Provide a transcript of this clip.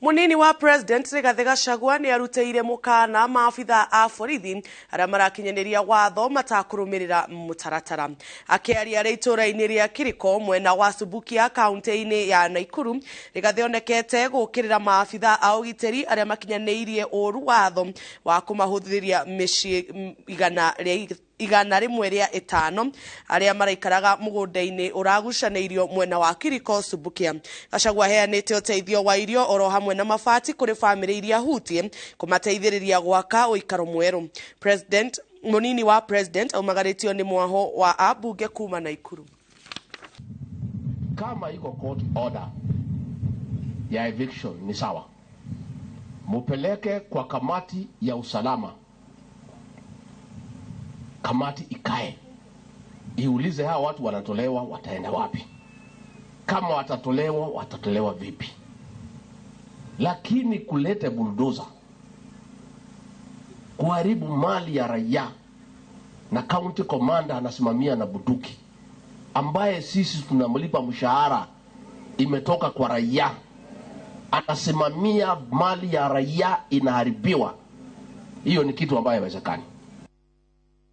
Munini wa President Rigathi Gachagua nĩ arutĩire mũkana maabitha a borithi arĩa marakinyanĩria watho matakũrũmĩrĩra mũtaratara. Akĩaria arĩ itũũra-inĩ rĩa Kiriko mwena wa Subukia kaunti-inĩ ya Nakuru, Rigathi onekete gũkĩrĩra maabitha a ũgitĩri arĩa makinyanĩirie ũru watho wa kũmahũthĩria mĩciĩ 105 arĩa maraikaraga mũgũnda-inĩ ũragucanĩirio mwena wa Kiriko Subukia. Gachagua aheanĩte ũteithio wa irio oro hamwe na mabati kũrĩ bamĩrĩ iria hutie kũmateithĩrĩria gwaka ũikaro mwerũ. President Munini wa President aumagarĩtio nĩ mwaho wa ambunge kuma Nakuru. Kama iko court order ya eviction ni sawa, mupeleke kwa kamati ya usalama, kamati ikae iulize hawa watu wanatolewa wataenda wapi, kama watatolewa watatolewa vipi. Lakini kulete buldoza kuharibu mali ya raia, na county commander anasimamia na bunduki, ambaye sisi tunamlipa mshahara imetoka kwa raia, anasimamia mali ya raia inaharibiwa, hiyo ni kitu ambayo haiwezekani.